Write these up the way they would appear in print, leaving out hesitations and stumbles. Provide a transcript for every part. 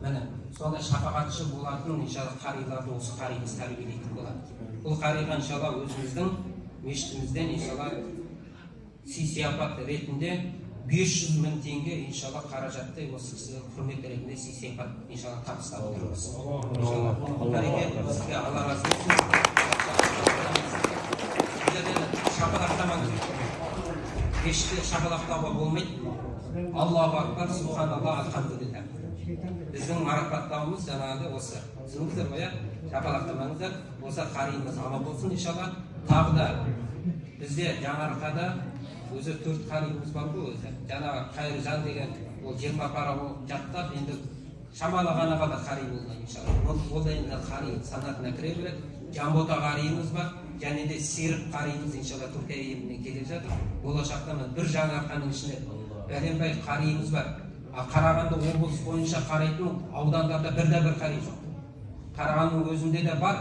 Міне, сондай шапағатшы болатын иншалла қариларды осы қариымыз тәрбиелейтін болады. Бұл қариға иншалла өзіміздің мешітімізден иншалла сый-сияпат ретінде 500 мың теңге иншалла қаражатты осы кісіге құрмет ретінде сый-сияпат иншалла табыстап отырмыз. Иншалла сізге Алла разы болсын. Шапалақтамаңыз. Мешітте шапалақтауға болмайды. Аллаху акбар, субханаллах, альхамдулилля. Біздің марапаттауымыз жаңағыдай осы. Түсіндіңіздер ғой, иә? Шапалақтамаңыздар. Осы қариымыз аман болсын иншалла. Тағы да бізде Жаңаарқада өзі 4 қариымыз бар ғой өзі. Жаңағы Қайыржан деген ол 20 пара жаттап, енді шамалы ғана қалды қари болды иншалла. Ол да енді қари санатына кіре береді. Жанбота қариымыз бар, және де Серік қариымыз иншалла Түркия елінен келе жатыр. Болашақта бір Жаңаарқаның ішінде бәленбай қариымыз бар. Қарағанды облыс бойынша қарайтын аудандарда бірде бір қари жоқ. Қарағандының өзінде де бар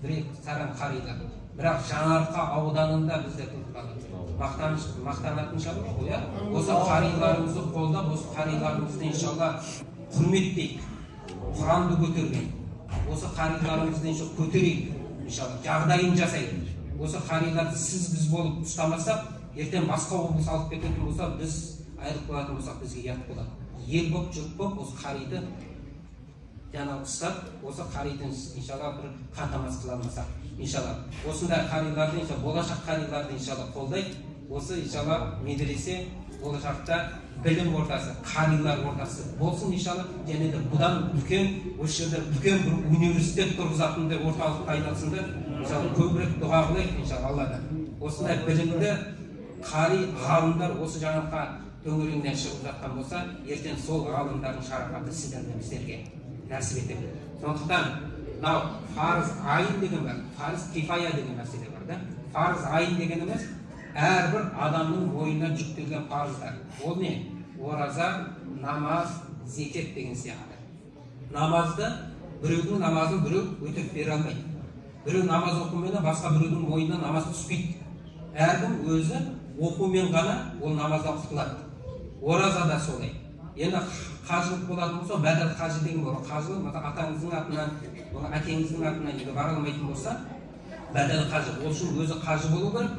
бір сараң қарилар. Бірақ Жаңаарқа ауданында бізде көп қалады. Мақтанатын шаруа ғой, иә? Осы қариларымызды қолдап, осы қариларымызды иншалла құрметтейік. Құранды көтерген. Осы қариларымызды иншалла көтерейік, иншалла жағдайын жасайық. Осы қариларды сіз біз болып ұстамасақ, ертең басқа облыс алып кететін болса, біз айырылып қалатын болсақ, бізге ұят болады. Ел болып, жұрт болып осы қариды жаңағы ұстап, осы қариды иншалла бір қамтамасыз қыла алмасақ, иншалла осындай қариларды, иншалла болашақ қариларды иншалла қолдайық. Осы иншалла медресе болашақта білім ортасы, қарилар ортасы болсын иншалла. Және де бұдан үлкен, осы жерде үлкен бір университет тұрғызатындай орталық айналсын да иншалла көбірек дұға қылайық иншалла Алладан. Осындай білімді қари ғалымдар осы Жаңаарқа төңірегінен шығып жатқан болса, ертең сол ғалымдардың шарапаты сіздерге, біздерге нәсіп етеді. Сондықтан мынау фарыз айын деген бар, фарыз кифая деген мәселе бар да. Фарыз айын дегеніміз әрбір адамның мойнына жүктелген парыздар. Ол не? Ораза, намаз, зекет деген сияқты. Намазды біреудің намазын біреу өтеп бере алмайды. Біреу намаз оқуменен басқа біреудің мойнына намаз түспейді. Әркім өзі оқумен ғана ол намаздан құтылады. Ораза да солай. Енді қажылық болатын болса, бәдәл қажы деген болады. Қажылық, мысалы, атаңыздың атынан, әкеңіздің атынан егер бара алмайтын болса, бәдәл қажы. Ол үшін өзі қажы болу керек.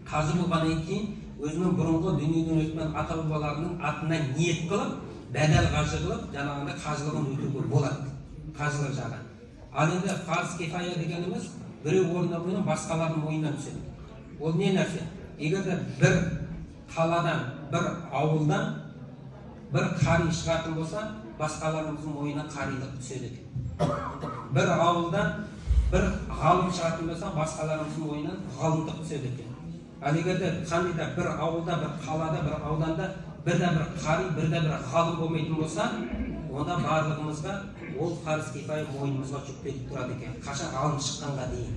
Қажы болғаннан кейін өзінің бұрынғы дүниеден өткен ата-бабаларының атына ниет қылып, бәдәл қажы қылып, жаңағындай қажылығын өтуге болады. Қажылық жағы. Ал енді фарз кифая дегеніміз біреу орындауменен басқалардың мойнына түседі. Ол не нәрсе? Егер де бір қаладан, бір ауылдан бір қари шығатын болса, басқаларымыздың мойнына қарилық түседі екен. Бір ауылдан бір ғалым шығатын болса, басқаларымыздың мойнынан ғалымдық түседі екен. Ал егер де қандай да бір ауылда, бір қалада, бір ауданда бір де бір қари, бір де бір ғалым болмайтын болса, онда барлығымызға ол фарз кифая мойнымызға жүктеліп тұрады екен. Қашан ғалым шыққанға дейін.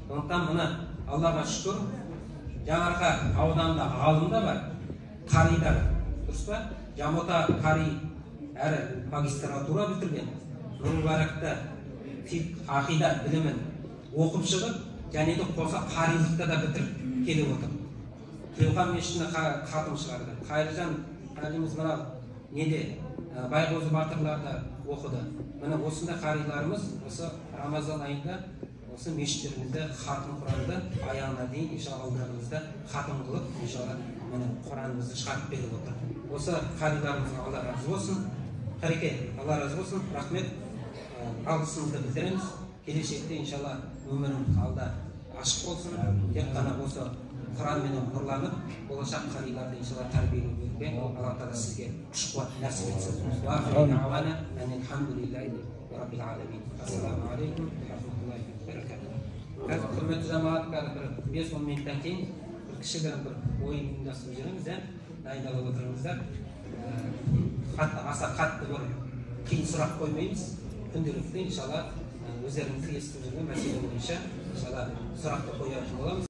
Сондықтан мына Аллаға шүкір, Жаңаарқа ауданында ғалым да бар, қари да бар. Дұрыс па? Жанбота қари әрі магистратура бітірген, Нұрмүбаракта фиқһ, ақида білімін оқып шығып, және де қоса қарилықты да бітіріп келіп отыр. Тілеухан мешітіне хатым шығарды. Қайыржан қариымыз мына неде Байғозы батырларда оқыды. Міне осындай қариларымыз осы Рамазан айында осы мешіттерімізде хатым Құранды аяғына дейін иншалла алдарымызда хатым қылып, иншалла міне Құранымызды шығарып беріп отыр. Осы қариларымызға Алла разы болсын. Қареке, Алла разы болсын. Рахмет. Алғысымызды білдіреміз. Келешекте иншалла өміріміз алда ашық болсын. Тек қана осы Құранменен нұрланып, болашақ қариларды иншалла тәрбиелеуге Алла тағала сізге күш қуат нәсіп етсін. Ассаламу алейкум рахматуллахи ва баракатух. Қазір құрметті жамағат, қазір бір 5-10 минуттан кейін бір кішігірім бір ойын ұйымдастырып жібереміз, иә? Дайындалып отырыңыздар. Аса қатты бір қиын сұрақ қоймаймыз. Күнделікті иншалла өздеріңіз естіп жүрген мәселе бойынша иншалла сұрақты қоятын боламыз.